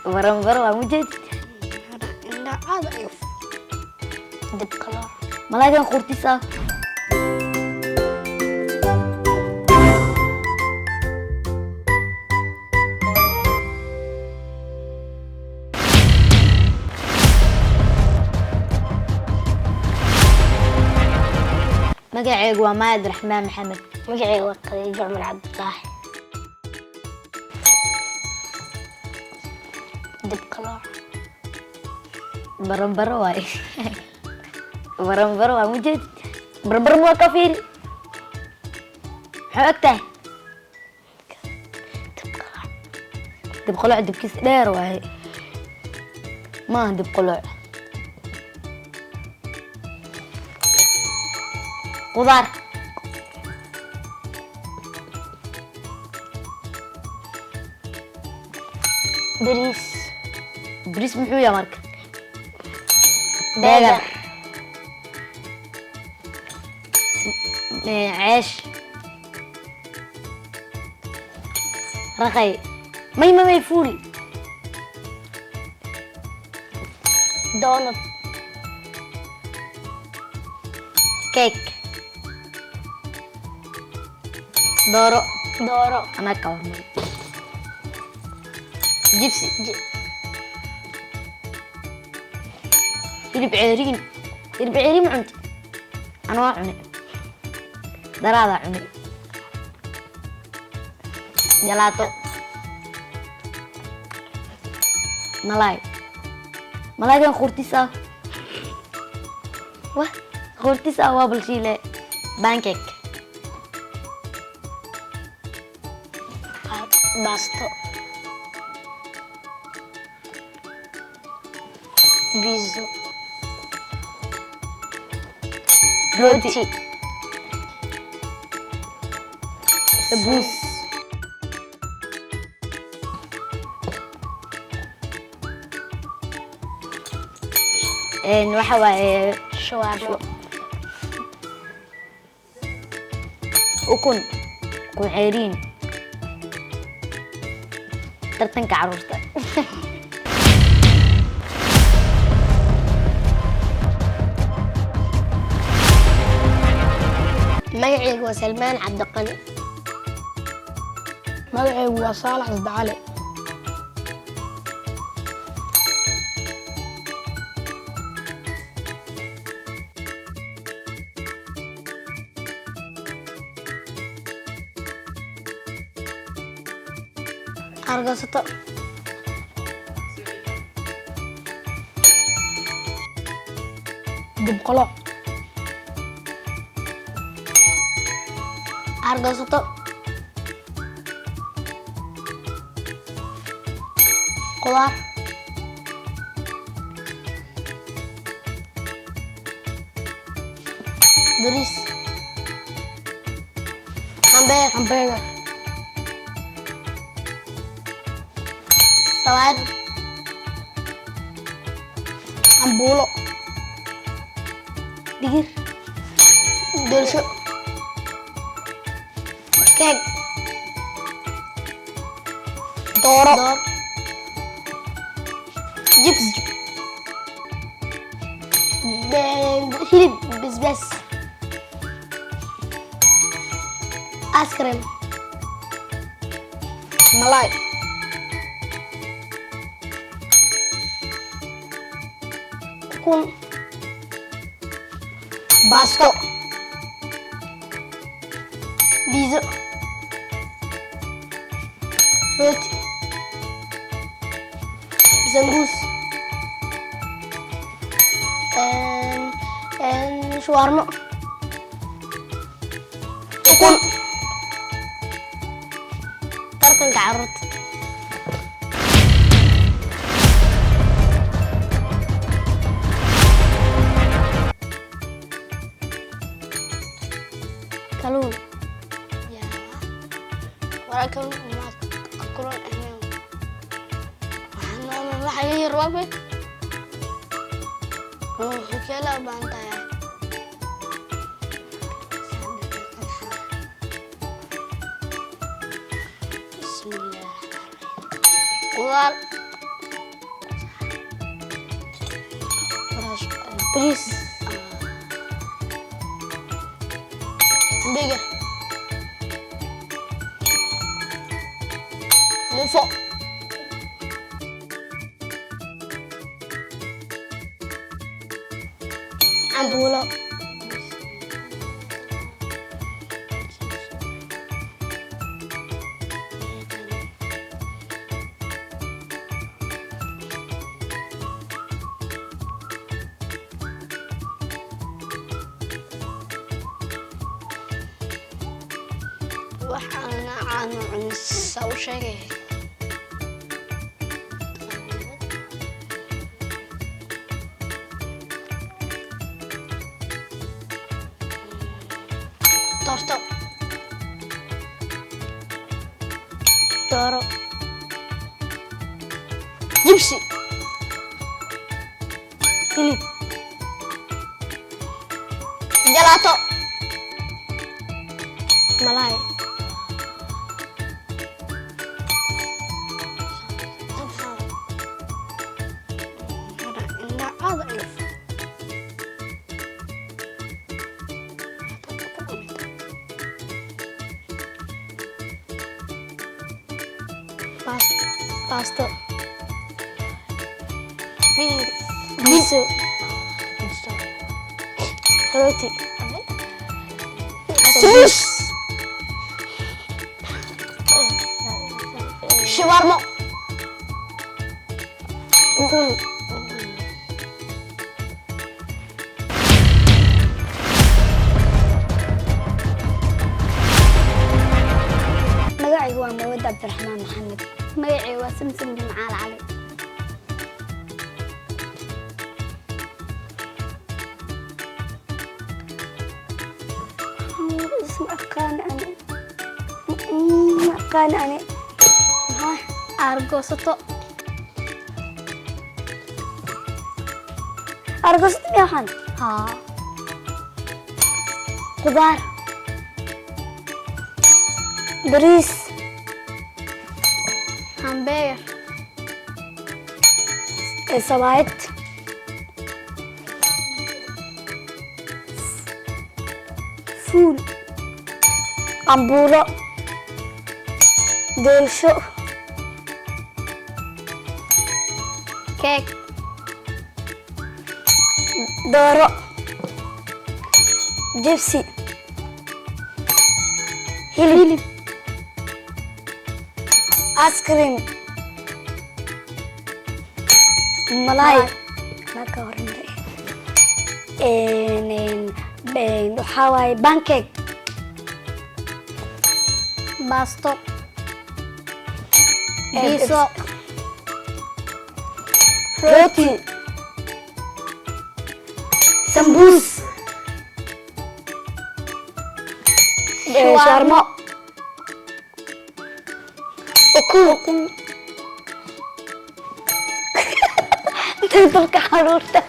Baranbaro waa mujeed. Indha caada iyo dib qalooc. Malaagan qurtis ah. Magacaygu waa Maayad Raxmaan Maxamed. Magacayga waa Khadiijo Cumar Cabdulaahi. Dib qalooc. Baranbaro waay. Baranbaro waa mujeed. Baranbaro ma ka fiiri. Maxay og tahay? Dib qalooc. Dib qalooc dibkiis dheer waaye. Maaha dib qalooc. Qudaar. Bariis. Bariis muxuu yahay marka? Beegar. Ceesh. Raqay. May may may fuul. Doonad. Cake. Dooro. Dooro. Anaa ka hormari. Jibsi. Hilib ceeriin. Hilib ceeriin ma cunti? Ana waa cunay. Daraadaa cunay. Jalaato. Malaay. Malaaygan qurtis ah. Wah, qurtis ah waa balshiile. Pancake. Baasto. Biizo. Rooti. Rooti. Sambuus. Waxa waaye Shawaarmo. Ukun. Ukun ceeriin. Tartanka carruurta. Magacaygu waa Salmaan Cabdiqani. Magacaygu waa Saalax Isdacale. Argoosato. Dib qalooc. Argoosato. Qudaar. Bariis. Hambeer. Hambeegar. Sawaayad. Cambuulo. Digir. Doolsho. Keeg. Dooro. Door. Jibs. Hilib basbaas. Ice cream. Malaay. Ukun. Baasto. Biizo. Rooti. Sambuus. Shawarmo. Ukun. Tartanka carruurta. Kalluun. Yaa. Wala kalluun ma kalluun ahayn. Waxaan waxa yar wabe. Oo kala baan tahay. Bismillah. Qudaar. Bariis. Hamburger. Muufo. Cambuulo. Waxaana caano cunin saa u sheegay. Torto. Dooro. Jibsi. Hilib. Jalaato. Malaay. Baasto. Biso. Rooti. Sambuus. Shawarmo. Ukun. Magacaygu waa Mawad Cabdiraxmaan Maxamed. Magacaygu waa Samsam Jimcaal Cali. Isma aqaan ani, ma aqaan ani. Maxaa? Aargoosato. Argosat miya waxaan? Haa. Qudaar, bariis. Hamburger. Sabaayad. Fuul, cambuulo, doolsho. Keek. Dooro, jibsi, hilib, ice cream, malaay marka hormare. Waxaa waaye pancake. Baasto. Biiso. Rooti, sambuus, shawarmo, ukun, dalka caruurta.